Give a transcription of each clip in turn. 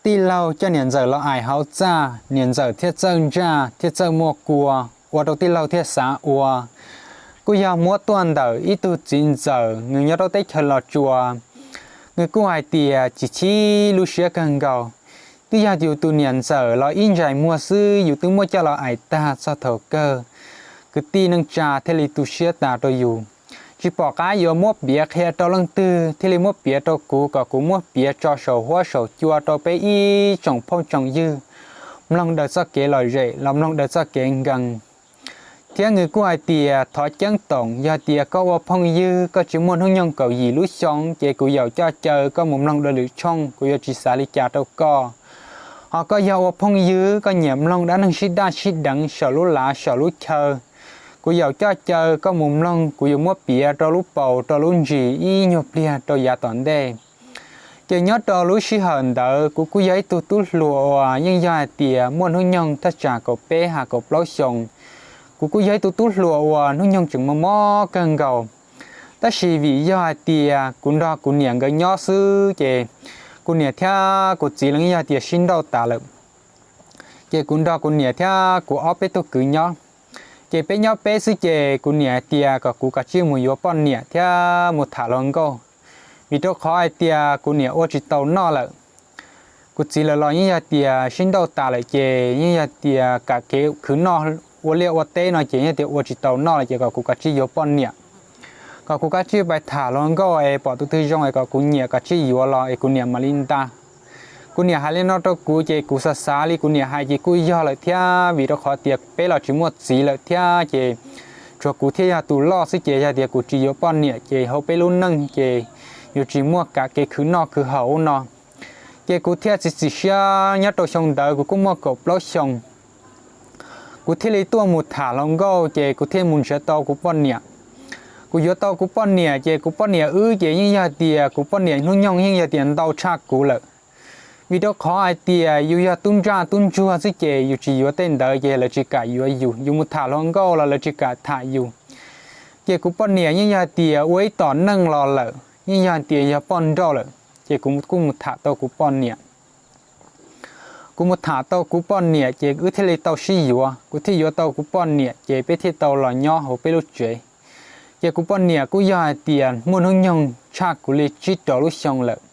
Tij laug coj niam ntxawm los aim hauv txaj, niam ntxawm thiaj txawj ntsaj thiaj txawj muaj kua, ua rau tij laug thiaj xav ua. Kuj yog muab tuaj ntawm ib tug txiv ntxawm, nws nyob rau teb chaws Los Tsuas. Nws kuj hais tias chim chim lub siab kawg nkaus, twb yog yus tus niam ntxawm los ib ntsais muag xwb, yus twb muab coj los aim tag txog thaum kawg, kwv tij neej tsa thiaj li tu siab tas rau yus. Tsis pom qab yuav muab piav qhia rau leej twg, thiaj li muab piav rau kuv kom kuv muab piav tso saum huab saum cua rau peb ib tsoom phooj tsoom ywg mloog daws txoj kev lom zem los mloog daws txoj kev nkees. Thiab nws kuj hais tias thov ceeb toom, yog tias koj ua phooj ywg koj tsis muaj hnub nyoog kaum yim lub xyoo ces kuv yaum coj caw koj mus mloog dua lwm tshooj, kuv yuav tsis xav li cas rau koj. Ho koj yog ua phooj ywg koj nyiam mloog dab neeg sib daj sib deev saum lub lav saum lub chaw, kuv yaum coj caw koj mus mloog, kuv yuav muab piav rau lub paus rau lub ntsis ib nyuag pliag rau yav tom ntej. Ces nyob rau lub sij hawm ntawd kuv kuj yog ib tug tub hluas uas yeej yog hais tias muaj hnub nyoog thaj tsam kaum peb ha kaum plaub xyoos. Kuv kuj yog ib tug tub hluas uas hnub nyoog tseem mos mos kawg nkaus. Tab sis vim yog hais tias kuv nrog kuv niam nkawd nyob xwb ces kuv niam thiab kuv txiv los yog tias sib nrauj tas lawm. Ces kuv nrog kuv niam thiab kuv ob peb tug kwv nyob. Ces peb nyob peb xwb ces kuv niam hais tias kom kuv kav tsij mus yuav poj niam thiab mus tham hluas nkauj, vim rau qhov hais tias kuv niam ua tsis tau noj lawm. Kuv txiv lawv los yeej yog tias sib nrauj tas lawm ces yeej yog tias kam kev khwv noj, ua liaj ua teb no ces yeej tias ua tsis tau noj lawm ces kom kuv kav tsij yuav poj niam, kom kuv kav tsij pais tham hluas nkauj es pom tus twg zoo es kom kuv niam kav tsij yuav los es kuv niam mam li nta. Kuv niam hais li no rau kuv ces kuv xav xav li kuv niam hais ces kuj yog lawm thiab, vim rau qhov tias peb los tsis muaj txiv lawm thiab ces tshuav kuv thiaj yog tus loj xwb ces yog tias kuv tsis yuav poj niam ces hauv peb lub neej ces yuav tsis muaj kam kev khwv noj khwv haus no. Ces kuv thiaj txiav txim siab, nyob rau xyoo ntawd kuv kuj muaj kaum plaub xyoos. Kuv thiaj li tuaj mus tham hluas nkauj ces kuv thiaj mus nrhiav tau kuv poj niam. Kuv yuav tau kuv poj niam ces kuv poj niam wb ces yeej yog tias kuv poj niam hnub nyoog yeej yog tias ntau tshaj kuv lawm. Vim rau qhov hais tias yus yog tub ntsaj tub ntsuag xwb ces yus tsis yuav tej ntawd ces lawv tsis kam yuav yus, yus mus tham hluas nkauj los lawv tsis kam tham yus. Ces kuv poj niam yeej yog tias ua ib tom neej los lawm, yeej yog tias yog poj nrauj lawm, ces kuv kuj mus tham tau kuv poj niam. Kuv mus tham tau kuv poj niam ces wb thiaj li tau sib yuav, kuv thiaj yuav tau kuv poj niam ces peb thiaj tau los nyob hauv peb lub tsev. Ces kuv poj niam kuj yog hais tias muaj hnub nyoog tshaj kuv li tsib rau lub xyoo lawm.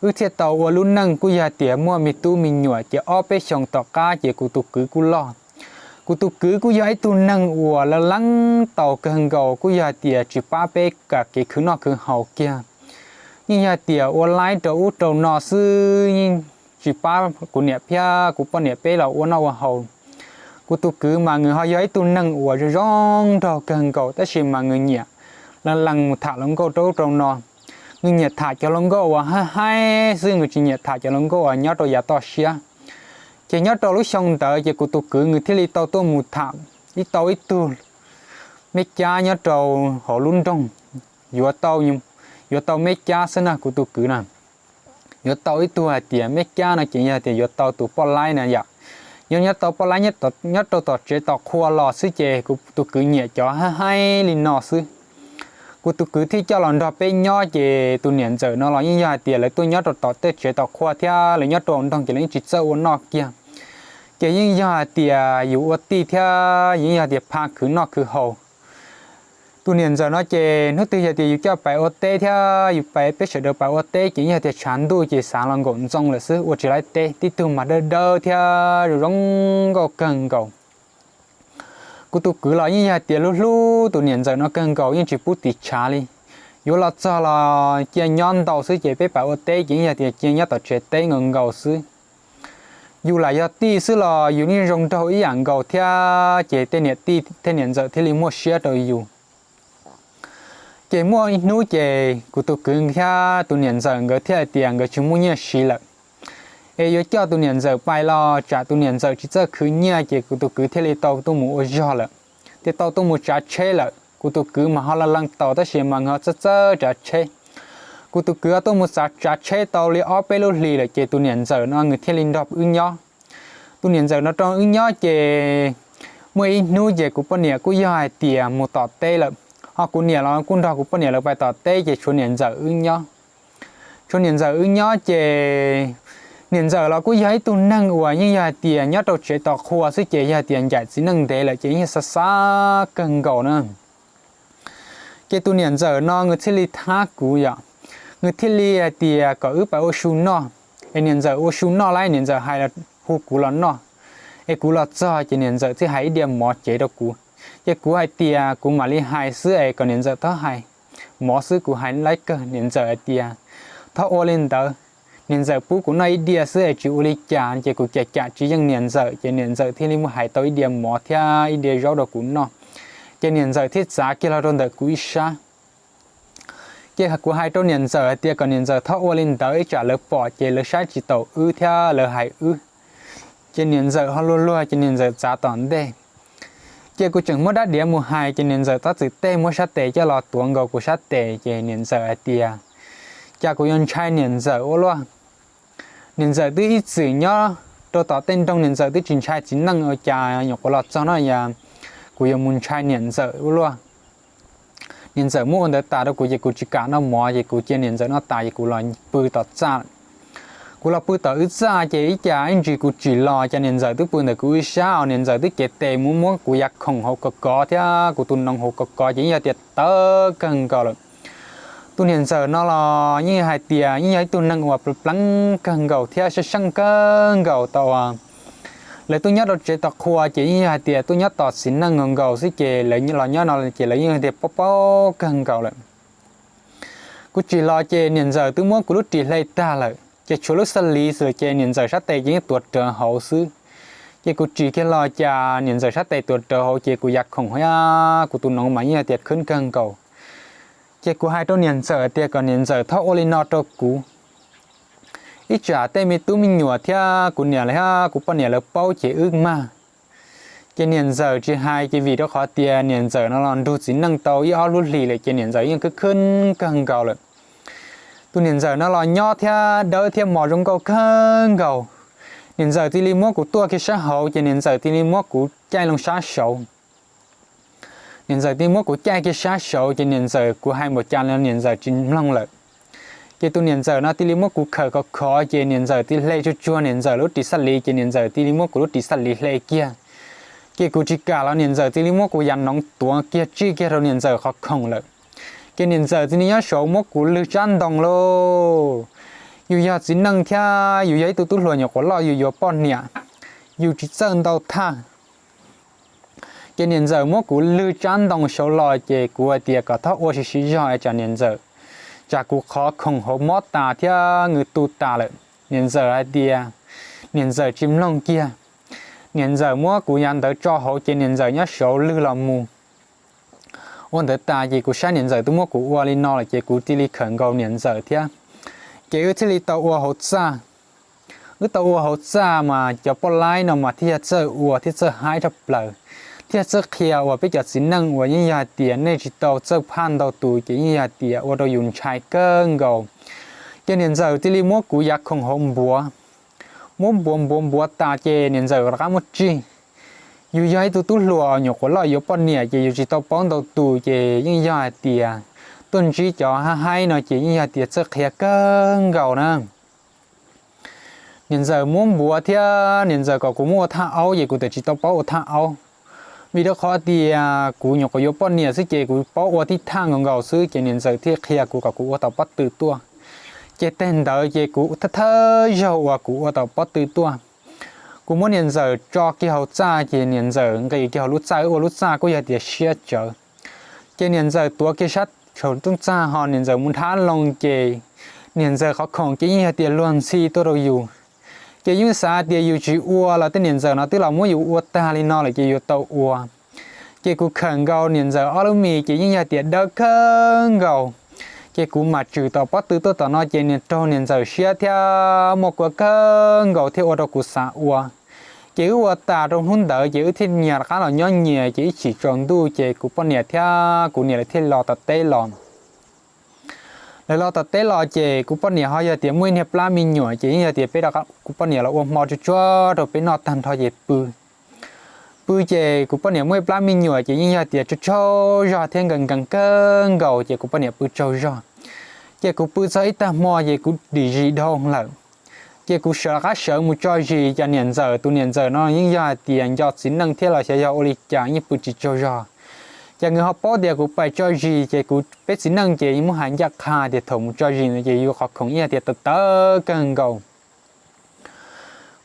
Wb thiaj tau ua lub neej kuj yog hais tias muaj me tub me nyuam ces ob peb xyoos tom qab ces kuv tus kwv kuj loj. Kuv tus kwv kuj yog ib tug neeg uas leej leej tau kawg nkaus, kuj yog hais tias tsis pab peb kam kev khwv noj khwv haus kiag. Yeej yog hais tias ua laib rau ub rau no xwb, yeej tsis pab kuv niam thiab kuv poj niam peb los ua noj ua haus. Kuv tus kwv mas nws ho yog ib tug neeg uas zoo zoo nraug kawg nkaus tab sis mas nws nyiam lees lees mus tham hluas nkauj rau ub rau no. Nws nyiam tham cov hluas nkauj uas haib haib xwb, nws tsis nyiam tham cov hluas nkauj uas nyob rau yav toj siab. Ces nyob rau lub xyoo ntawd ces kuv tus kwv nws thiaj li tau tuaj mus tham ib tau ib tug me cab nyob rau hauv lub nroog, yuav tau, yuav tau me cab xwb na kuv tus kwv na. Yuav tau ib tug hais tias me cab no ces yog tias yuav tau tus poj laib na yom. Yuav nyob tau poj laib nyob rau tom tsev tom qhua los xwb ces kuv tus kwv nyiam cov haib haib li no xwb. Kuv tus kwv thiaj coj los nrog peb nyob ces tus niam ntxawm no los yeej yog hais tias lawv tuaj nyob rau tom tej tsev tom qhua thiab lawv nyob rau nroog ces lawv yeej tsis txawj ua noj kiag. Ces yeej yog hais tias yus ua tij thiab yeej yog tias pha khwv noj khwv haus. Tus niam ntxawm no ces hnub twg yog tias yus coj pais ua teb thiab yus pais peb sawv daws pais ua teb ces yeej yog tias tshav ntuj ces xav los nkaum ntxoo lawm xwb, ua tsis laib teb, tib tug mas dawb dawb thiab zoo zoo nkauj kawg nkaus. Kuv tus kwv los yeej yog hais tias hlub hlub tus niam ntxawm no kawg nkaus, yeej tsis pub tiv tshav li. Yuav los txog los cia nyob ntau xwb ces peb pais ua teb ces yeej yog tias cia nyob tom tsev teb nkaus nkaus xwb. Yus lam yog tij xwb los yus yeej zoo nraug ib yam nkaus thiab ces tej niam tij tej niam ntxawm thiaj li muaj siab rau yus. Ces muaj ib hnub ces kuv tus kwv thiab tus niam ntxawm nkawd thiaj hais tias nkawd tsis muaj nyiaj siv lawm, es yuav coj tus niam ntxawm pais los tsam tus niam ntxawm tsis txawj khwv nyiaj ces kuv tus kwv thiaj li tau tuaj mus ua zog lawm, thiaj tau tuaj mus tsav tsheb lawm. Kuv tus kwv mas ho lees lees taus tab sis mas nws ho txawj txawj tsav tsheb. Kuv tus kwv ho tuaj mus tsav tsheb tau li ob peb lub hlis lawm ces tus niam ntxawm no nws thiaj li nrog wb nyob. Tus niam ntxawm no nrog wb nyob ces muaj ib hnub ces kuv poj niam kuj yog hais tias mus tom teb lawm, ho kuv niam los kuj nrog kuv poj niam lawv pais tom teb ces tshuav niam ntxawm wb nyob. Tshuav niam ntxawm wb nyob ces Niam ntxawm los kuj yog ib tug neeg uas yeej yog hais tias nyob rau tsev tos qhua xwb ces yog hais tias ncaim txiv neej ntev lawm ces yeej xav xav kawg nkaus na. Ces tus niam ntxawm no nws thiaj li thab kuv yom, nws thiaj li hais tias kom wb pab ua su noj, es niam ntxawm ua su noj lawm niam ntxawm hais hu kuv los noj, es kuv los txog ces niam ntxawm thiaj hais ib diav mov cev rau kuv. Ces kuv hais tias kuv mam li hais xwb es kom niam ntxawm txhob hais, mov xwb kuv hais laib kawg. Niam ntxawm hais tias txhob ua li ntawd, niam ntxawm pub kuv noj ib diav xwb es tsis ua li cas, ces kuv cam cam tsis yeej niam ntxawm ces niam ntxawm thiaj li muab hais tau ib diav mov thiab ib diav zaub rau kuv noj. Ces niam ntxawm thiaj txav kiag los rau ntawm kuv ib sab. Ces kuv hais rau niam ntxawm hais tias kom niam ntxawm txhob ua li ntawd ib tsam lawv pom ces lawv saib tsis taus wb thiab lawv hais wb. Ces niam ntxawm ho luag luag ces niam ntxawm txav tom ntej. Ces kuv tseem muab dab diav mus hais ces niam ntxawm tab txwm tej muab sab tes coj los tuav nkaus kuv sab tes ces niam ntxawm hais tias cas kuv yuav ntshai niam ntxawm ua luaj. Niam ntxawm twb ib txwm nyob rau tom tej nroog, niam ntxawm twb tsis ntshai txiv neej ua cas nyuam qhuav los txog no yog kuv yuav mus ntshai niam ntxawm ua luaj. Niam ntxawm muab ua ntawd tas rau kuv ces kuv tsis kam noj mov ces kuv cia niam ntxawm noj tas ces kuv los pw tom txaj. Kuv los pw tom wb txaj ces ib cas ib ntsis kuv tsim los cas niam ntxawm twb pw ntawm kuv ib sab os, niam ntxawm twb cev tes mus muab kuv yav khoom hauv kov kov thiab kuv tus noov hauv kov kov ces yeej yog tias tawv kawg nkaus lawm. Tus niam ntxawm no los yeej hais tias yeej yog ib tug neeg uas pleev pleev kawg nkaus thiab seej seej kawg nkaus tau uas lawv tuaj nyob rau tsev tos qhua ces yeej yog hais tias tuaj nyob tos txiv neej nkaus nkaus xwb ces lawv los nyob no ces lawv yeej tias paub paub kawg nkaus lawm. Kuv tsim los ces niam ntxawm twb muab kuv lub ris hle tag lawm ces tshuav lub xab li xwb ces niam ntxawm sab tes ces yeej tuav rawv hauv xwb. Ces kuv tsim kiag los cas niam ntxawm sab tes tuav rawv hauv ces kuv yav khoom thiab kuv tus noov mas yeej tias khwb kawg nkaus. Ces kuv hais rau niam ntxawm tias kom niam ntxawm txhob ua li no rau kuv, ib tsam tej me tub me nyuam thiab kuv niam thiab kuv poj niam lawv paub ces wb mag. Ces niam ntxawm tsis hais ces vim rau qhov tias niam ntxawm no los nrug txiv neej tau ib ob lub hlis lawm ces niam ntxawm yeej khwb khwb kawg nkaus lawm. Tus niam ntxawm no los nyob thiab dawb thiab mos zoo nkauj kawg nkaus. Niam ntxawm cia li muab kuv tuaj kiag sab hauv ces niam ntxawm cia li muab kuv caij loo sab saud. Niam ntxawm cia li muab kuv caij kiag sab saud ces niam ntxawm, kuv hais npaum cas los niam ntxawm tsis mloog lawm. Ces tus niam ntxawm no cia li muab kuv khawm khov khov ces niam ntxawm cia li hle tsuag tsuag niam ntxawm lub ris xab li ces niam ntxawm cia li muab kuv lub ris xab li hle kiag. Ces kuv tsis kam los niam ntxawm cia li muab kuv yav noov tuav kiag tsij kiag rau niam ntxawm qhov khoom lawm. Ces niam ntxawm cia li nyob saud muab kuv lwg tsab ntoo lauj. Yus yog txiv neej thiab yus yog ib tug tub hluas nyuam qhuav loj yus yuav poj niam, yus tsis txawj ntau thaj. Ces niam ntxawm muab kuv lwg tsab ntoo saud los ces kuv hais tias kom txhob ua siv siv zog es tsam niam ntxawm, tsam kuv qhov khoom hauv mob tas thiab nws tu tas lawm. Niam ntxawm hais tias niam ntxawm tsis mloog kiag. Niam ntxawm muab kuv yav ntawd tso hauv ces niam ntxawm nyob saud lwg los mus. Ua ntawd tas ces kuv saib niam ntxawm twb muab kuv ua li no lawm ces kuv cia li khawm nkaus niam ntxawm thiab. Ces wb thiaj li tau ua hauv txaj. Wb tau ua hauv txaj mas cov poj laib no mas thiaj yog txawj ua thiab txawj haib raj plaws, thiaj txawj qhia uas peb cov txiv neej uas yeej yog hais tias nej tsis tau txawj phaj ntau tus ces yeej yog hais tias ua rau yus ntshai kawg nkaus. Ces niam ntxawm cia li muab kuv yav khoom hauv npuav, muab npuav npuav npuav tas ces niam ntxawm rov qab muab tsig. Yus yog ib tug tub hluas nyuam qhuav loj yuav poj niam ces yus tsis tau paub ntau tus ces yeej yog hais tias tuaj ntsib cov haib haib no ces yeej yog hais tias txawj qhia kawg nkaus na. Niam ntxawm muab npuav thiab niam ntxawm kom kuv muab ua thaj aub ces kuv txawm tsis tau paub ua thaj aub. Vim rau qhov tias kuv nyuam qhuav yuav poj niam xwb ces kuv paub ua tib thaj nkaus nkaus xwb ces niam ntxawm thiaj qhia kuv kom kuv ua tom pob tw tuaj. Ces teg ntawd ces kuv thawj thawj zaug uas kuv ua tom pob tw tuaj. Kuv muab niam ntxawm tso kiag hauv txaj ces niam ntxawm nqis kiag hauv lub txaj, ua lub txaj kuj yog tias siab tsawv. Ces niam ntxawm tuav kiag sab saum rooj txaj ho niam ntxawm mus nrhab loo ces niam ntxawm qhov khoom ces yeej yog tias luag ntxhi tuaj rau yus. Ces yeej xav tias yus tsis ua los tej niam ntxawm no twb los muab yus ua tag li no lawm ces yuav tau ua. Ces kuv khawm nkaus niam ntxawm ob lub mis ces yeej yog tias dawb kawg nkaus. Ces kuv mam tswm tom pob tw tuaj tom no ces niam raug niam ntxawm siab thiab muaj kua kawg nkaus thiaj ua rau kuv xav ua. Ces wb ua tas rau hnub ntawd ces wb thiaj nyias rov qab los nyob nyias ces ib chim tsaus ntuj ces kuv poj niam thiab kuv niam lawv thiaj los tom teb los. Lawv los tom teb los ces kuv poj niam ho yog tias muaj ib niag plab me nyuam ces yeej yog tias peb, kuv poj niam los ua hmo tsuag tsuag rau peb noj tag nrho ces pw. Pw ces kuv poj niam muaj ib plab me nyuam ces yeej yog tias tsaug tsaug zog thiab nkees nkees kawg nkaus ces kuv poj niam pw tsaug zog. Ces kuv pw txog ib tag hmo ces kuv dim zis dhau lawm. Ces kuv sawv rov qab sawv mus tso zis, ces niam ntxawm, tus niam ntxawm no yeej yog hais tias nco txiv neej thiab los xyov yog ua li cas yeej pw tsis tsaug zog. Ces nws ho paub tias kuv pais tso zis ces kuv, peb txiv neej ces muab hais ncaj qha tias thaum mus tso zis no ces yus qhov khoom ib yam tias tawv tawv kawg nkaus.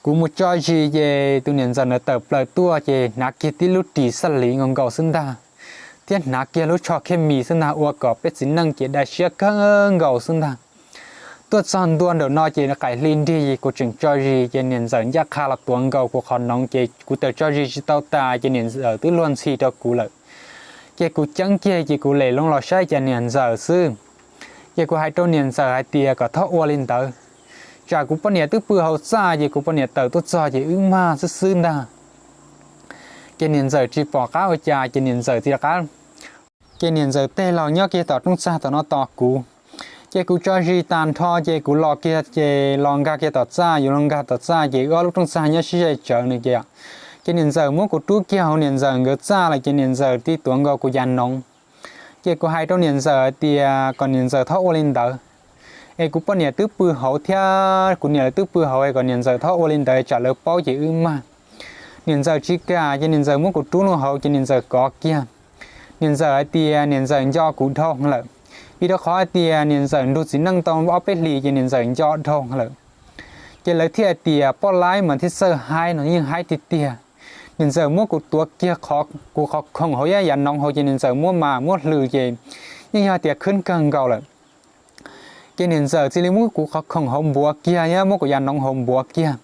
Kuv mus tso zis ces tus niam ntxawm ntawd tawm plaws tuaj ces hnav kiag tib lub ris xab liv nkaus nkaus xwb ntag, thiab hnav kiag lub tsho khiaj mis xwb ntag, ua kom peb txiv neej ces dai siab kawg nkaus xwb ntag. Tuaj txog ntua nraum no ces qaim hli nrig, kuv tseem tso zis ces niam ntxawm ncaj qha los tuav nkaus kuv qhov noov ces kuv tawm tso zis tsis tau tas ces niam ntxawm twb luag ntxhi rau kuv lawm. Ces kuv ceeb kiag ces kuv lem loo los saib cas niam ntxawm xwb. Ces kuv hais rau niam ntxawm hais tias kom txhob ua li ntawd, tsam kuv poj niam twb pw hauv txaj ces kuv poj niam tawm tuaj txog ces wb mag xwb xwb ntag. Ces niam ntxawm tsis pom qab ua cas ces niam ntxawm tij qab ces niam ntxawm tij laug nyob kiag tom rooj txag tom no tos kuv. Ces kuv tso zis tas nrho ces kuv los kiag ces los nkag kiag tom txaj, yuav los nkag tom txaj ces wb ob lub rooj txag nyob sib ze tsawv no ces, ces niam ntxawm muab kuv rub kiag hauv niam ntxawm nkawd txaj lawm ces niam ntxawm tij tuav nkaus kuv yav noov. Ces kuv hais rau niam ntxawm hais tias kom niam ntxawm txhob ua li ntawd, es kuv poj niam twb pw hauv thiab kuv niam lawv twb pw hauv es kom niam ntxawm txhob ua li ntawd tsam lawv paub ces wb mag. Niam ntxawm tsis kam ces niam ntxawm muab kuv rub loo hauv ces niam ntxawm kov kiag. Niam ntxawm hais tias niam ntxawm nco kuv dhau lawm, vim rau qhov hais tias niam ntxawm nrug txiv neej tau ob peb hlis ces niam ntxawm nco dhau lawm. Ces lawv thiaj hais tias poj laib mas thiaj txawj haib no, yeej haib tiag tiag. Niam ntxawm muab kuv tuav kiag kuv qhov khoom hauv thiab yav noov hauv ces niam ntxawm muab mas muab hlws ces yeej yog tias khwb kawg nkaus lawm. Ces niam ntxawm cia li muab kuv qhov khoom hauv npuav kiag thiab muab kuv yav noov hauv npuav kiag.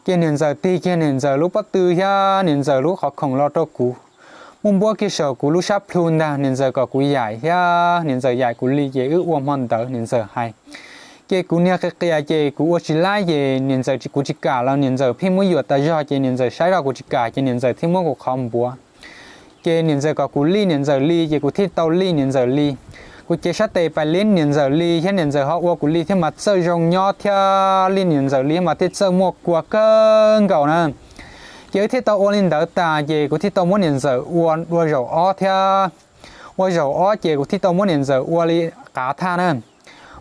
Ces niam ntxawm tig kiag niam ntxawm lub pob tw thiab niam ntxawm lub qhov khoom los rau kuv, muab npuab kiag saum kuv lub sab plhu ntag, niam ntxawm kom kuv yaim thiab niam ntxawm yaim kuv li ces wb ua hmo ntawd niam ntxawm hais. Ces kuv niag qias qias ces kuv ua tsis laib ces niam ntxawm, kuv tsis kam los niam ntxawm pheej muab yuam tas zog ces niam ntxawm saib zoj kuv tsis kam ces niam ntxawm thiaj muab kuv qhov npuav. Ces niam ntxawm kom kuv li niam ntxawm li ces kuv thiaj tau li niam ntxawm li. Kuv cev sab tes pais li niam ntxawm li thiab niam ntxawm ho ua kuv li thiab mas txawj zoo nyob thiab li niam ntxawm li mas thiaj txawj muaj kua kawg nkaus na. Ces wb thiaj tau ua li ntawd tas ces kuv thiaj tau muab niam ntxawm ua dua zaum ob thiab. Ua zaum ob ces kuv thiaj tau muab niam ntxawm ua li qav thaj na.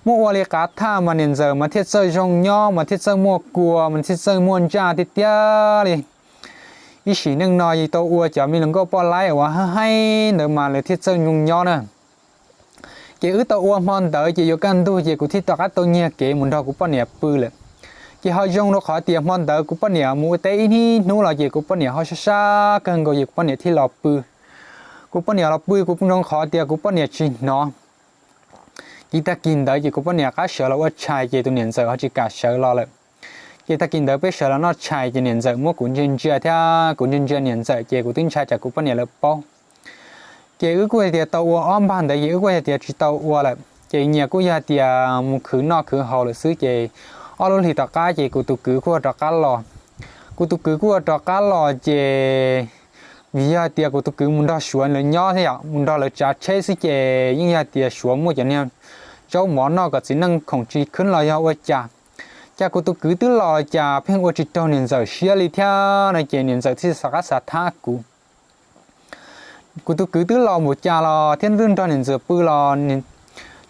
Muab ua li qav thaj mas niam ntxawm mas thiaj txawj zoo nyob mas thiaj txawj muaj kua mas thiaj txawj muaj ntsaj tiag tiag li. Ib sim neej no yus tau ua cov me hluas nkauj poj laib uas haib haib ntawd mas lawv thiaj txawj zoo nyob na. Ces wb tau ua hmo ntawd ces yuav kaj ntug ces kuv thiaj rov qab tau nyiag kev mus nrog kuv poj niam pw lawm. Ces ho zoo rau qhov tias hmo ntawd kuv poj niam mus ua teb ib hnub los ces kuv poj niam ho sab sab kawg nkaus ces kuv poj niam thiaj los pw. Kuv poj niam los pw kuv zoo qhov tias kuv poj niam tsis hnov. Ces tag kis ntawd ces kuv poj niam rov qab sawv los ua tshais ces tus niam ntxawm ho tsis kam sawv los lawm. Ces tag kis ntawd peb sawv los noj tshais ces niam ntxawm muab kuv ntsia ntsia thiab kuv ntsia ntsia niam ntxawm ces kuv twb ntshai tsam kuv poj niam lawv paub. Ces wb kuj hais tias tau ua ob npag ntawd ces wb kuj hais tias tsis tau ua lawm ces nyias kuj yog tias mus khwv noj khwv haus lawm xwb ces ob lub hlis tom qab ces kuv tus kwv kuj rov qab los. Kuv tus kwv kuj rov qab los ces vim yog tias kuv tus kwv mus nrog Suav lawv nyob thiab yom, mus nrog lawv tsav tsheb xwb ces yeej yog tias Suav muaj cov niag tsaub mov noj kom txiv neej khoom tsis khwb los yog ua cas. Cas kuv tus kwv twb los cas pheej ua tsis raug niam ntxawm siab li thiab no ces niam ntxawm thiaj xav qab xav thab kuv. Kuv tus kwv twb los npaum cas los thiab twb nrog niam ntxawm pw los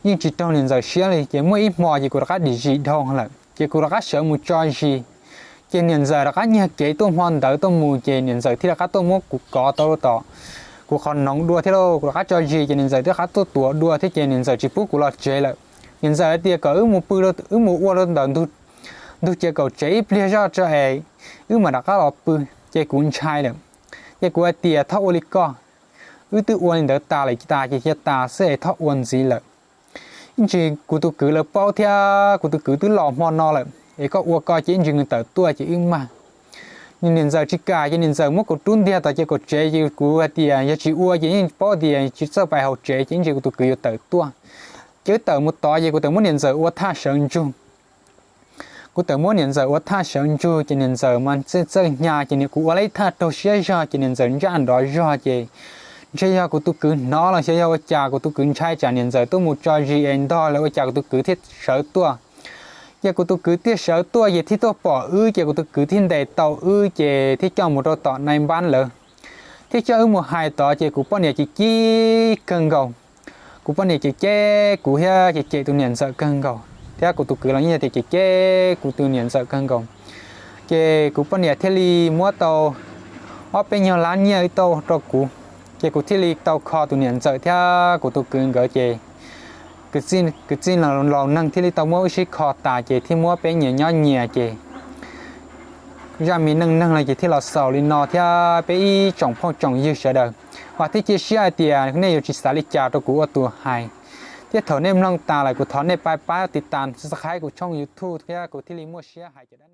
yeej tsis raug niam ntxawm siab li ces muaj ib hmo ces kuv rov qab dim zis dhau lawm ces kuv rov qab sawv mus tso zis. Ces niam ntxawm rov qab nyiag kev tuaj hmo ntawd tuaj mus ces niam ntxawm thiaj rov qab tuaj muab kuv kov tau tom kuv qhov noov dua thiab lauj, kuv rov qab tso zis ces niam ntxawm thiaj rov qab tuaj tuav dua thiab ces niam ntxawm tsis pub kuv los tsev lawm. Niam ntxawm hais tias kom wb mus pw, wb mus ua rau ntawm ntug ciav kaum tsev ib pliag zoj tso es wb mam rov qab los pw. Ces kuv ntshai lawm, ces kuv hais tias txhob ua li koj, wb twb ua li ntawd tas lawm tas ces cia tas xwb es txhob ua ntxiv lawm. Ib ntsis kuv tus kwv lawv paub thiab kuv tus kwv twb los hmo no lawm es koj ua koj ces ib ntsis nws tawm tuaj ces wb mag. Niam ntxawm tsis kam ces niam ntxawm muab kuv rub ntiag tom ciav kaum tsev ces kuv hais tias yog tsis ua ces yeej paub tias tsis txawj pais hauv tsev ces ib ntsis kuv tus kwv yuav tawm tuaj. Ces wb tawm mus tod ces kuv tawm muab niam ntxawm ua thaj sawv ntsug. Kuv tawm muab niam ntxawm ua thaj sawv ntsug ces niam ntxawm mas txawj txawj hnyav ces kuv ua lawm ib thaj raug siab zog ces niam ntxawm ntsaj nrov zog ces ntshe yog kuv tus kwv hnov los xyov yog ua cas kuv tus kwv ntshai tsam niam ntxawm tuaj mus tso zis es ntog lawm ua cas kuv tus kwv thiaj sawv tuaj. Ces kuv tus kwv thiaj sawv tuaj ces thiaj tuaj pom wb ces kuv tus kwv thiaj ntes tau wb ces thiaj coj mus rau tom nai npab lawm. Thiaj coj wb mus hais tod ces kuv poj niam ces cib kawg nkaus. Kuv poj niam ces ceb kuv thiab ces cem tus niam ntxawm kawg nkaus. thiab kuv tus kwv los yeej tias kev cem kuv tus niam ntxawm kawg nkaus. Ces kuv poj niam thiaj li muab tau ob peb nyuag lab nyiaj tau rau kuv, ces kuv thiaj li tau kho tus niam ntxawm thiab kuv tus kwv nkawd ces kwv tij laus neeg thiaj li tau muab wb sib kho tas ces thiaj muab peb nyias nyob nyias ces zaj me neej neeg no ces thiaj los xaus li no thiab peb ib tsoom phooj tsoom ywg sawv daws, vam thiab cia siab hais tias nej yuav tsis xav li cas rau kuv ua tus hais. Thiab thaum nej mloog tas lawm kuv thov nej pab pab tiv tam subscribe kuv tshooj YouTube thiab kuv thiaj li muaj siab hais cov dab